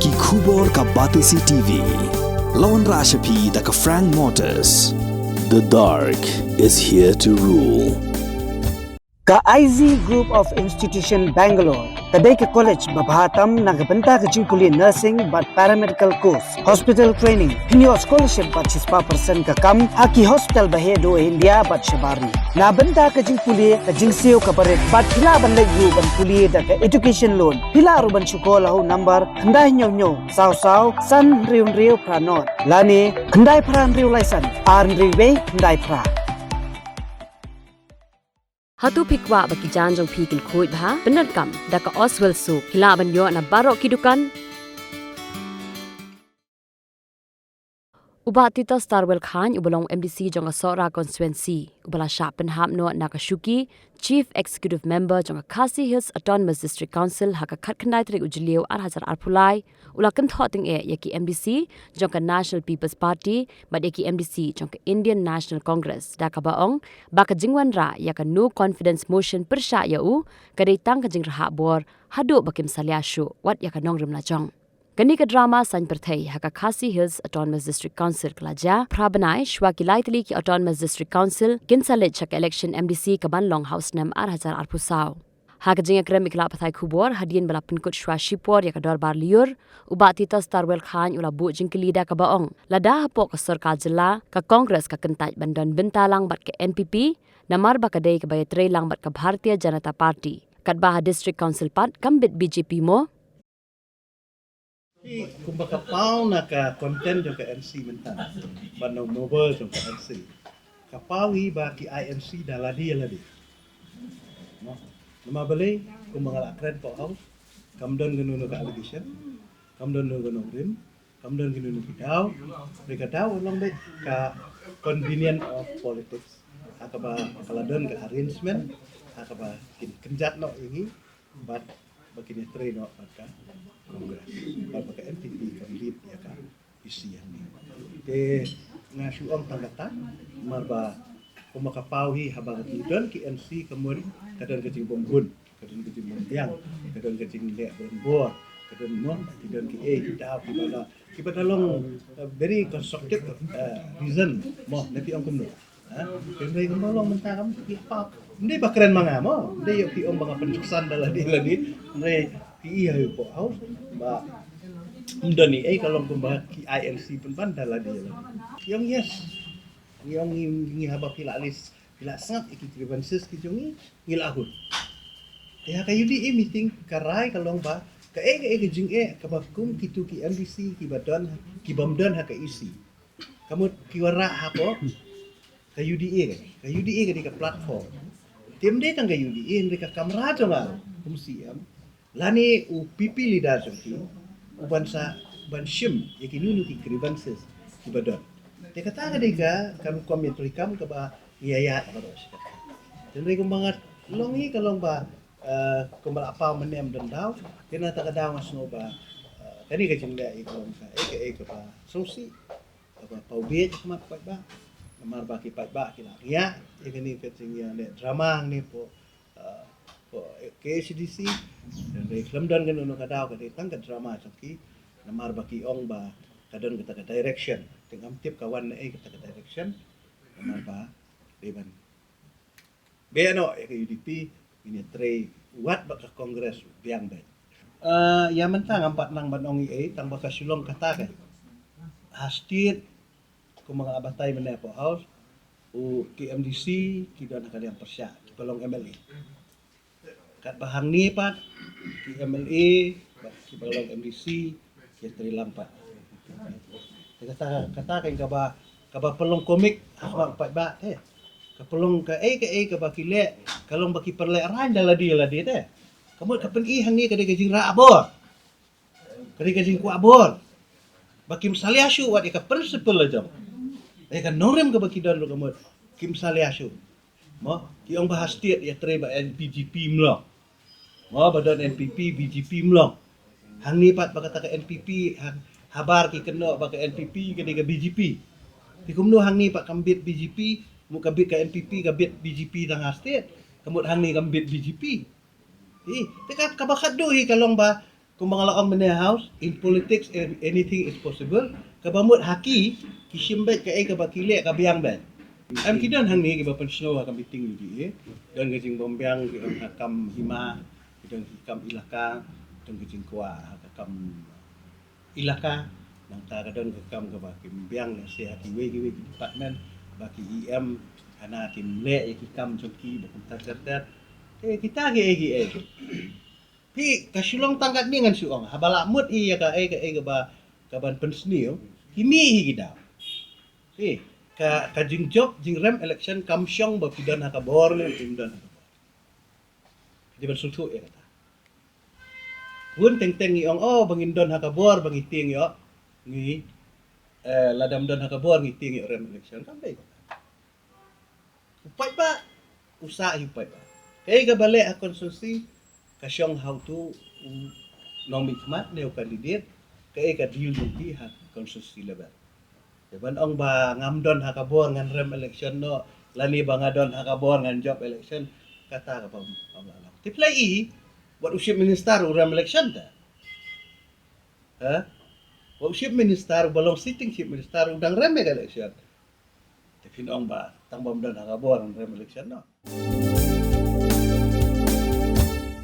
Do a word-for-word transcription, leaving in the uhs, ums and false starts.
Ki khubor ka Batesi T V. La wanrah sha phi da ka Frank Motors. The dark is here to rule. Ka I Z Group of Institution Bangalore ka dei ka college ba bha tam na ka bynta ka jingpule nursing bad paramedical course, hospital training, pynïoh scholarship bad shispah percent ka kam ha ki hospital ba heh duh India bad shabar ri. Na bynta ka jingpule ka jingsiew ka barit bad phi lah ban leit ruh ban pule da ka education loan. Phi lah ruh ban shu call ha u number khyndai hynñiew hynñiew saw saw san hynriew hynriew phra nod lane khyndai phra hynriew lai san ar hynriew wei khyndai phra. Hato phi kwah ba ki jaiñ jong phi kin khuid bha? Pyndonkam da ka Oswell Soap, phi lah ban ïoh na baroh ki dukan. U Bah Tito Starwell Chyne uba long M D C jong ka Sohra constituency, uba la shah pynhap noh na ka shuki Chief Executive Member jong ka Khasi Hills Autonomous District Council ha ka khatkhyndai tarik u Jylliew ar hajar arphew lai, u la kynthoh tyngeh ïa ki M D C jong ka National People's Party bad ïa ki M D C jong ka Indian National Congress da kaba ong ba ka jingwanrah ïa ka no confidence motion pyrshah ïa u ka dei tang ka jingrhah bor haduh ba kim salia shuh wat ïa ka nongrim lajong. Kane ka drama saiñ pyrthei ha ka Khasi Hills Autonomous District Council ka la jia phra bnai shuwa ki lai tylli ki Autonomous District Council kin sa leit sha ka election M D C ka ban long ha u snem ar hajar arphew saw. Ha ka jingïakren bad ki lad pathai khubor hadien ba la pynkut shuwa shipor ïa ka dorbar lyiur, u Bah Tito Starwell Chyne u la buh jingkylli da kaba ong lada hapoh ka sorkar jylla ka Congress ka kyntait ban don bynta lang bad ka N P P namar ba ka dei kaba ïatrei lang bad ka Bharatiya Janata Party, katba ha District Council pat kam bit B J P mo? Kumba ka paw na ka content jong ka N C mynta, ba na member jong ka N C, ka paw hi ba ki I N C da lade lade. No. Namar balei? Kumba nga la kren ko, kam don kano kano ka allegation, kam don kano kano ka nongrim, kam don kano kano ka daw. Hynrei ka daw long beit ka convenience of politics. Ha kaba ka la don ka arrangement ha kaba kin kynjat noh ïa ngi bad ba kin ïatrei noh bad ka Congress bad ba ka N P P kan lead ïa ka E C hangne. Te nga shu ong tang kata namar ba kumba ka paw hi, haba ka don ki N C ka mut ka don ka jingbym bun, ka don ka jingbym biang, ka don ka jingleh bym bor, ka don, no, ki don ki ei ki daw kiba la, kiba la long, uh, very constructive, uh, reason mo, ne phi ong kumno? Ha? Hynrei kumba long mynta kam phi paw. Ym dei ba kren ma nga mo, ym dei ïa phi ong ba nga pynjuksan da lade lade. Hynrei phi ïohi hapoh House ba ym don ei ei ka long kumba ki I N C pynban da lade lade. Ki ong yes. Ngi ong ngi, ngi haba phi la list, phi la sngap ïa ki grievances ki jong ngi, ngi la hut. Te ha ka U D A meeting ka rai ka long ba kaei kaei ka jingeh kaba kum kito ki M D C kiba don, kibym don ha ka E C, ka mut ki wanrah hapoh ka U D A. Ka U D A ka dei ka platform. Te ym dei tang ka U D A, hynrei ka kamra jong nga kum C M lane u P P leader jong ki, u ban sa, ban shim ïa kino kino ki grievances kiba don. Te kata ka dei ka, ka rukom ïatreikam kaba ngi ïaid baroh shi katta. Te hynrei kumba nga long hi ka long ba, eh, kumba la paw mynne ym don daw, te na kata ka daw nga sngew ba, eh, kane ka jingleh ïa ka long kaei kaei kaba sngewsih, kaba paw bieit ha khmat paidbah. Namar ba ki paidbah ki la ngiah ïa kane ka jingïaleh drama hangne hapoh, uh, K H A D C. Hynrei khlem don kano kano ka daw, ka dei tang ka drama jong ki. Namar ba ki ong ba ka don kata ka direction. Te ngam tip ka wan naei kata ka direction. Namar ba dei ban beh noh ïa ka U D P, ngin ïatrei wat bad ka Congress biang beit. Uh, ïa mynta ngam pat nang ban ong ei ei, tang ba ka shu long kata ka. Ha state, kumba nga la batai mynne hapoh House, u ki M D C ki don ha ka liang pyrshah, kiba long M L A. Katba hangne pat ki M L A bad kiba long M D C ki ïatrei lang pat. Te kata, kata ka kaba, kaba pynlong komik ha khmat paidbah te. Ka pynlong kaei kaei kaba ki leh ka long ba ki pynlehrain da lade lade te. Ka mut ka pyni hangne ka dei ka jingrah bor. Ka dei ka jingkwah bor ba kim salia shuh wat ïa ka principle la jong, ïa ka nongrim kaba ki don ruh ka mut kim salia shuh. Mo, ki ong ba ha state ïatrei bad N P P, B J P ym long. Mo, ba don N P P, B J P ym long. Hangne pat ba kata ka N P P, ha, habar ki kynnoh ba ka N P P ka dei ka B J P. Te kumno hangne pat kam bit B J P, mut ka bit ka N P P, ka bit B J P tang ha state, ka mut hangne kam bit B J P. Hi, te ka, kaba khatduh hi ka long ba Kumba nga la ong mynne ha House, in politics, anything is possible. Kaba mut ha ki, ki shim beit kaei kaba ki leh ka biang beit. Em ki don hangne kiba pynsngew ha ka meeting U D A. Don ka jingbymbiang ki ong ha kam hima, ki don ki kam ilaka, don ka jingkwah ha ka kam ilaka, nangta ka don ka kam kaba ki biang lehse ha kiwei kiwei ki department, ba ki E M hana kim leh ïa ki kam jong ki ba kumta ter ter. Te kita kiei kiei. Phi ka Shillong tang katne ngan shu ong, haba la mut hi ïa kaei kaei kaba, kaban pynsniew, ki mih hi ki daw. Phi ka, ka jingjop jingrem election kam shong ba phi don ha ka bor ne phim don ha ka bor. Ki ban sngewthuh ïa kata. Bun teng teng ngi ong, oh, ba ngin don ha ka bor ba ngi tieng ïoh, ngi, eh, lada ym don ha ka bor ngi tieng ïoh rem election. Kam dei kata. U paidbah u sah hi u paidbah. Kaei kaba leh ha constituency ka shong ha uto u nongmihkhmat ne u candidate, kaei ka deal jong ki ha constituency level. Te ban ong ba ngam don ha ka bor ngan rem election noh, lane ba nga don ha ka bor ngan jop election, kata kaba ym, ym lah long. Te phi la i, wat u Chief Minister u rem election te. Ha? Wat u Chief Minister, uba long sitting Chief Minister, u dang rem ïa ka election. Te phin ong ba tang ba ym don ha ka bor ngan rem election noh.